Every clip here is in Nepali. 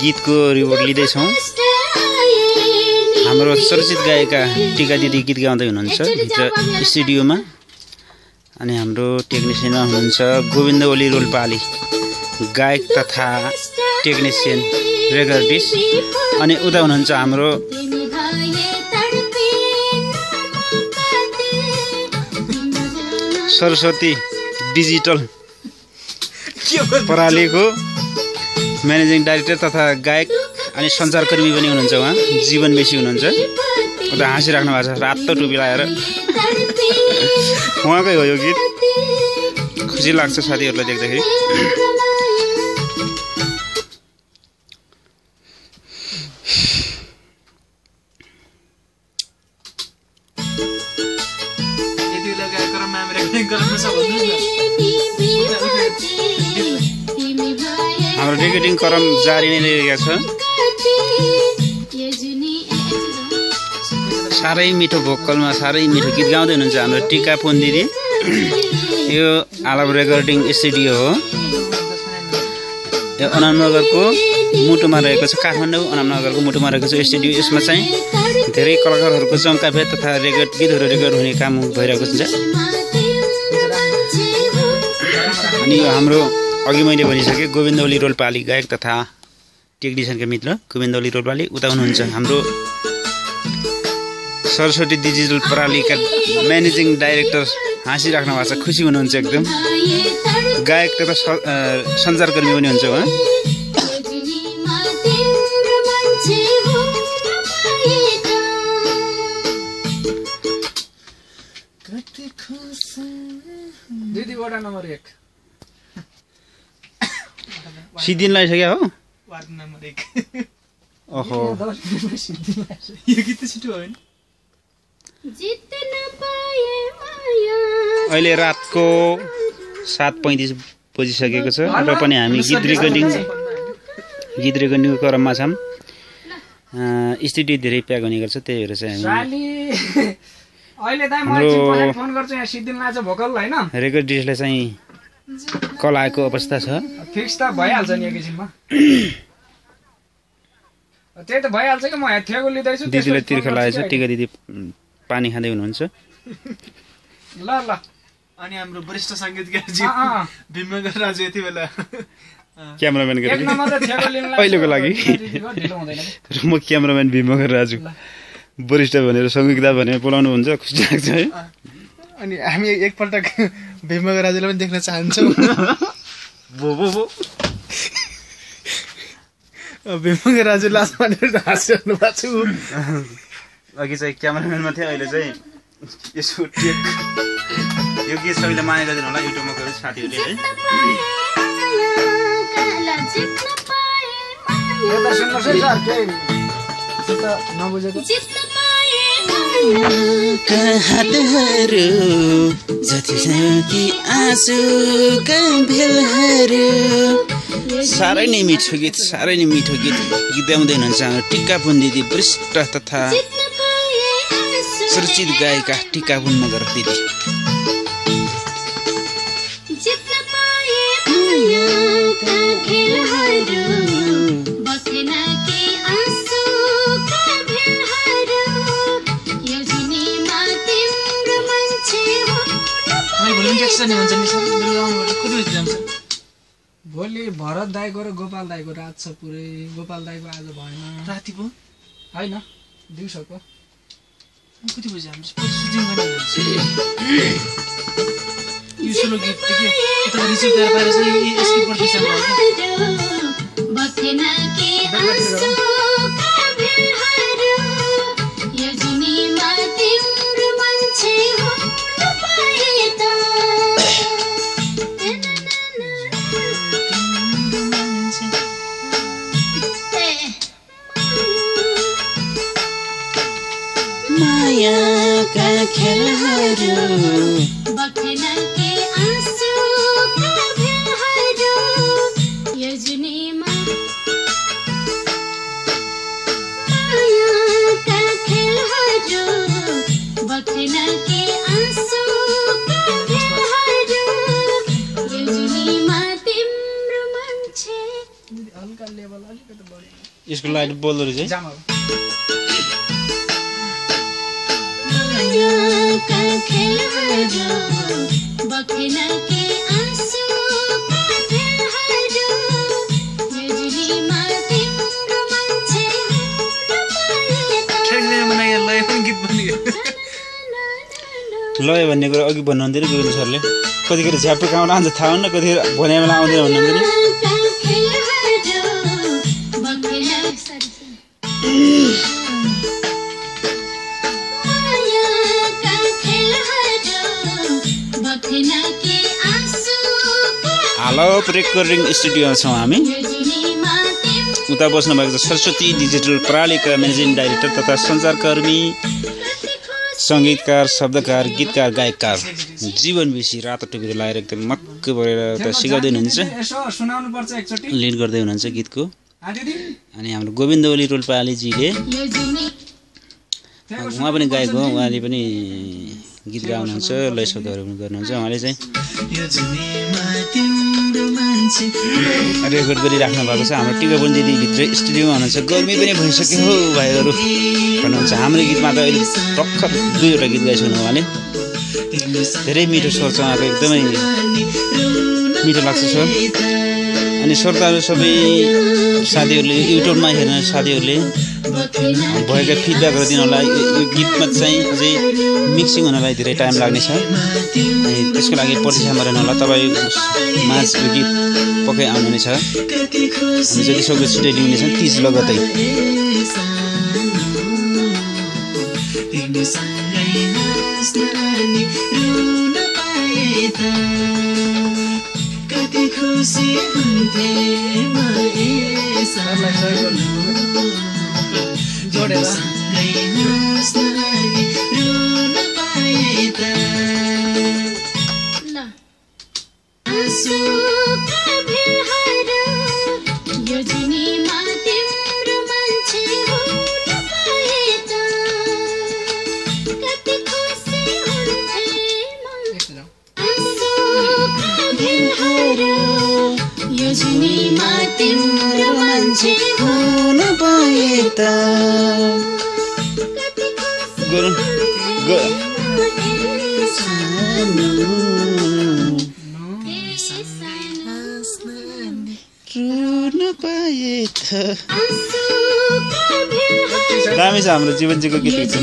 गीतको रिपोर्ट लिँदैछौँ। हाम्रो चर्चित गायिका टीका दिदी गीत गाउँदै हुनुहुन्छ भित्र स्टुडियोमा। अनि हाम्रो टेक्निसियनमा हुनुहुन्छ गोविन्द ओली रोल्पाली, गायक तथा टेक्निसियन रेकर्डिस्ट। अनि उता हुनुहुन्छ हाम्रो सरस्वती डिजिटल प्रणालीको म्यानेजिङ डाइरेक्टर तथा गायक अनि सञ्चारकर्मी पनि हुनुहुन्छ। उहाँ जीवन बेसी हुनुहुन्छ। उता हाँसिराख्नु भएको छ रातो टोपी लगाएर। उहाँकै हो यो गीत। खुसी लाग्छ साथीहरूलाई देख्दाखेरि। हाम्रो रेकर्डिङ क्रम जारी नै रहेको छ। साह्रै मिठो भोकलमा साह्रै मिठो गीत गाउँदै हुनुहुन्छ हाम्रो टीका पुन दिदी। यो आलाप रेकर्डिङ स्टुडियो हो। यो अनामनगरको मुटुमा रहेको छ। काठमाडौँ अनामनगरको मुटुमा रहेको छ स्टुडियो। यसमा चाहिँ धेरै कलाकारहरूको चम्काभेद तथा गीतहरू रेकर्ड हुने काम भइरहेको छ। अनि यो हाम्रो अघि मैले भनिसकेँ गोविन्द ओली रोल्पाली, गायक तथा टेक्निसियनका मित्र गोविन्द ओली रोल्पाली। उता हुनुहुन्छ हाम्रो सरस्वती डिजिटल प्रणालीका म्यानेजिङ डाइरेक्टर हाँसिराख्नु भएको छ। खुसी हुनुहुन्छ एकदम। गायक तथा सञ्चारकर्मी पनि हुन्छ उहाँ। दिदीवटा नम्बर 1 सिद्धिन लगाइसक्यो हो। वार्ड नम्बर 1 ओहो यो गीत छिटो होइन। अहिले रातको 7:35 बजिसकेको छ र पनि हामी गीत रेकर्डिङको क्रममा छौँ। स्टुडियो धेरै प्याक हुने गर्छ, त्यही भएर चाहिँ हामी रेकर्डिस्टलाई चाहिँ कल आएको अवस्था छ। फिक्स त भइहाल्छ नि एकैछिनमा। त्यही त भइहाल्छ कि म थेगो लिँदैछु। दिदीलाई तिर्खा लागेको छ। टीका दिदी पानी खाँदै हुनुहुन्छ। ल ल। अनि हाम्रो वरिष्ठ सङ्गीतकारजी भीमनगर राजु यति बेला क्यामेराम्यान अहिलेको लागि म क्यामेराम्यान भीमनगर राजु वरिष्ठ भनेर सङ्गीतकार भनेर बोलाउनु हुन्छ। खुसी लाग्छ है। अनि हामी एकपल्ट भीमनगर राजुलाई पनि देख्न चाहन्छौँ। भीमनगर राजु लास्ट भनेर हाँसिरहनु भएको छु। अघि चाहिँ क्यामेराम्यानमा थियो, अहिले चाहिँ यसो टेक। यो गीत सबैले मानेर दिनु होला युट्युबमा गएर साथीहरूले है। हातहरू जति कि आँसुका भेलहरू। साह्रै नै मिठो गीत, साह्रै नै मिठो गीत गाउँदै हुनुहुन्छ हाम्रो टीका पुन दिदी, वरिष्ठ तथा चर्चित गायिका टीका पुन मगर दिदी। भोलि भरत दाईको र गोपाल दाईको रात छ पुरै। गोपाल दाईको आज भएन। राति पो होइन, दिउँसोको। कति बजी हाम्रो सुटिङ गर्ने यो सोलो गीत के यता रिसिभ गरेर पाएर चाहिँ यसको प्रोडक्सन भयो। मायाका खेलहरू हल्का लेभल अलिकति बढी यसको लाइट बोल्दो रहेछ है। जाम अब लय भन्ने कुरा अघि भन्नुहुन्थ्यो नि गुरुङ सरले, कतिखेर झ्याप्पै गाउन आउँछ थाहा हुन्न, कतिखेर भने बेला आउँदैन भन्नुहुन्थ्यो नि। हेलो रेकर्डिङ स्टुडियोमा छौँ हामी। उता बस्नु भएको छ सरस्वती डिजिटल प्रणालीका म्यानेजिङ डाइरेक्टर तथा सञ्चारकर्मी, सङ्गीतकार, शब्दकार, गीतकार, गायककार जीवन बेसी रातो टोपी लगाएर एकदम मक्क परेर त सिकाउँदै हुनुहुन्छ, लिड गर्दै हुनुहुन्छ गीतको। अनि हाम्रो गोविन्द ओली रोल्पालीजीले, उहाँ पनि गायक हो, उहाँले पनि गीत गाउनुहुन्छ, लय शब्दहरू पनि गर्नुहुन्छ। उहाँले चाहिँ रेकर्ड गरिराख्नु भएको छ। हाम्रो टिकापुन दिदी भित्र स्टुडियोमा हुनुहुन्छ। गर्मी पनि भइसक्यो हो भाइहरू भन्नुहुन्छ। हाम्रो गीतमा त अहिले भर्खर 2वटा गीत गाइसक्नु उहाँले। धेरै मिठो स्वर छ उहाँको, एकदमै मिठो लाग्छ स्वर। अनि श्रोताहरू सबै साथीहरूले युट्युबमा हेर्ने साथीहरूले भएका फिडब्याकहरू दिनु होला। यो गीतमा चाहिँ अझै मिक्सिङ हुनलाई धेरै टाइम लाग्नेछ, अनि त्यसको लागि प्रतीक्षामा रहनु होला। तपाईँ माझ यो गीत पक्कै आउनु नै छ, अनि जति सक्दो छिटै ल्याउनेछ 30 लगतै। दामी छ हाम्रो जीवनजीको गीत।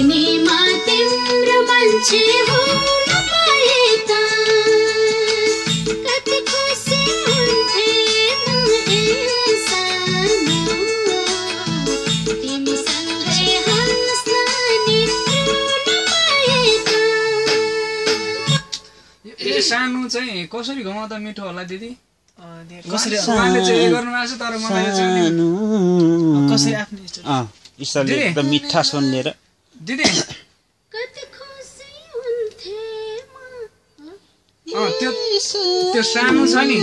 सानो चाहिँ कसरी घुमाउँदा मिठो होला दिदी? कसरी उहाँले चाहिँ गर्नु भएको छ, तर मलाई चाहिँ कसरी आफ्नो ईश्वरले एकदम मिठा स्वर लिएर दिदी त्यो सानो छ नि।